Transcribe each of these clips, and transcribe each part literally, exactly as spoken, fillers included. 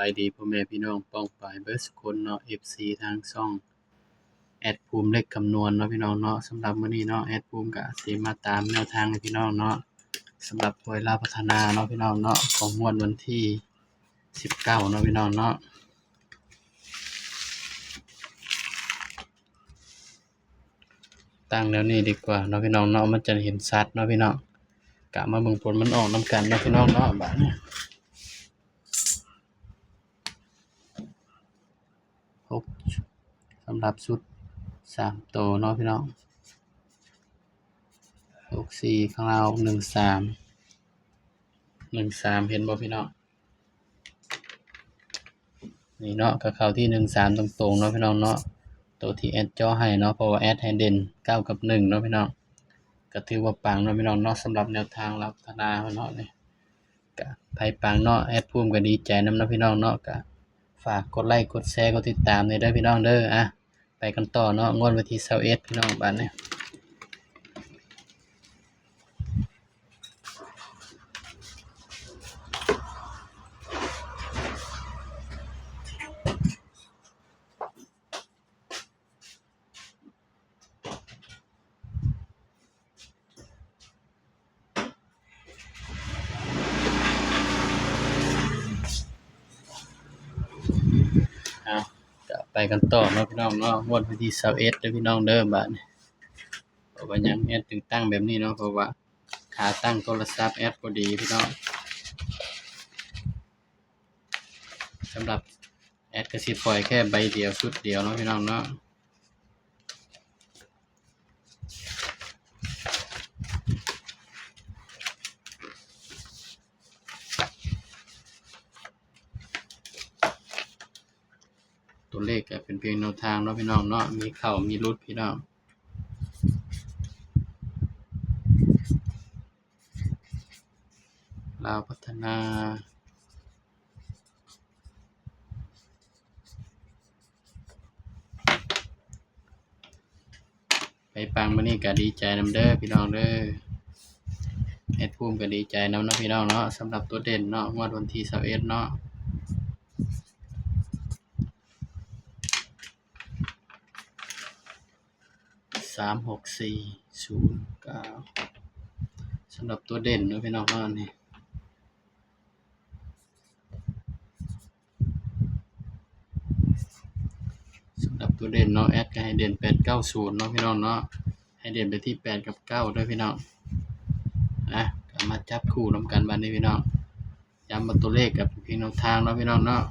ายดีพ่อแม่พี่น้องป้องปายเบิดสุคนเนาะ เอฟซี ทางช่องแอดภูมิเลขคำนวณเนาะพี่น้องเนาะ สำหรับมื้อนี้เนาะ แอดภูมิก็สิมาตามแนวทางให้พี่น้องเนาะ สำหรับหวยลาวพัฒนาเนาะพี่น้องเนาะ ของงวดวันที่สิบเก้าเนาะพี่น้องเนาะ ตั้งแนวนี้ดีกว่าเนาะพี่น้องเนาะ มันจะเห็นชัดเนาะพี่น้อง กะมาเบิ่งผลมันออกนำกันเนาะพี่น้องเนาะ บาดนี้ หก สำหรับชุดสามตัวเนาะพี่น้อง หกสี่ ข้างล่าง หนึ่งสาม หนึ่งสาม เห็นบ่พี่น้อง นี่เนาะ ก็เข้าที่ หนึ่งสาม ตรงๆเนาะพี่น้องเนาะ ตัวที่แอดเจาะให้เนาะ เพราะว่าแอดให้เด่น เก้า กับ หนึ่ง เนาะพี่น้อง ก็ถือว่าปังเนาะพี่น้องเนาะ สำหรับแนวทางลาวพัฒนาเนาะ นี่ ก็ไผปังเนาะ แอดภูมิก็ดีใจนำเนาะพี่น้องเนาะ ก็ฝากกดไลค์ กดแชร์ กดติดตามแหน่เด้อพี่น้องเด้อ อ่ะ ไปกันต่อเนาะ งวดวันที่สิบเอ็ดพี่น้อง บาดนี้ เอา ก็ไปกันต่อเนาะพี่น้องเนาะ งวดวันที่สิบเอ็ดเด้อพี่น้องเด้อ บาดนี้ เพราะว่าหยังแอดถึงตั้งแบบนี้เนาะ เพราะว่าขาตั้งโทรศัพท์แอดบ่ดีพี่น้อง สำหรับแอดก็สิปล่อยแค่ใบเดียวชุดเดียวเนาะพี่น้องเนาะ ตัวเลขก็เป็นเพียงแนวทางเนาะพี่น้องเนาะ มีเข้ามีหลุดพี่น้อง ลาวพัฒนา ไผปังมื้อนี้ก็ดีใจนำเด้อพี่น้องเด้อ แอดภูมิก็ดีใจนำเนาะพี่น้องเนาะ สำหรับตัวเด่นเนาะ งวดวันที่สิบเอ็ดเนาะ สามหกสี่ศูนย์เก้า สำหรับตัวเด่นเนาะพี่น้องเนาะ นี่ สำหรับตัวเด่นเนาะ แอดก็ให้เด่น แปดเก้าศูนย์ เนาะพี่น้องเนาะ ให้เด่นไปที่ แปด กับ เก้า ด้วยพี่น้อง อ่ะ ก็มาจับคู่นำกันบาดนี้พี่น้อง ย้ำว่าตัวเลขก็เป็นเพียงแนวทางเนาะพี่น้องเนาะ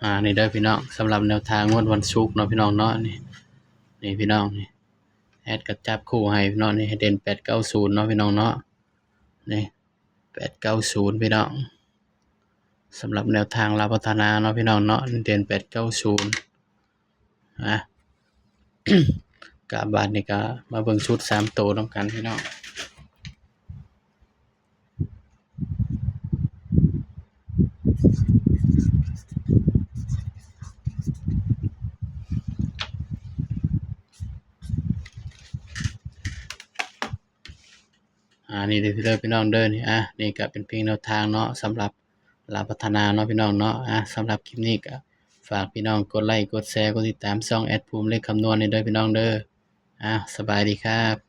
อ่า นี่เด้อพี่น้อง สำหรับแนวทางงวดวันศุกร์เนาะพี่น้องเนาะ นี่ นี่พี่น้อง นี่ แอดก็จับคู่ให้พี่น้อง นี่ ให้เด่น แปดเก้าศูนย์ เนาะพี่น้องเนาะ นี่ แปดเก้าศูนย์ พี่น้อง สำหรับแนวทางลาวพัฒนาเนาะพี่น้องเนาะ เด่น แปดเก้าศูนย์ นะ กะบาดนี้ก็มาเบิ่งชุดสามตัวนำกันพี่น้อง อ่า นี่เด้อพี่น้องเด้อ นี่ อ่ะ นี่ก็เป็นเพียงแนวทางเนาะ สำหรับลาวพัฒนาเนาะพี่น้องเนาะ อ่ะ สำหรับคลิปนี้ก็ฝากพี่น้องกดไลค์ กดแชร์ กดติดตามช่องแอดภูมิเลขคำนวณนี่เด้อพี่น้องเด้อ อ่ะ สบายดีครับ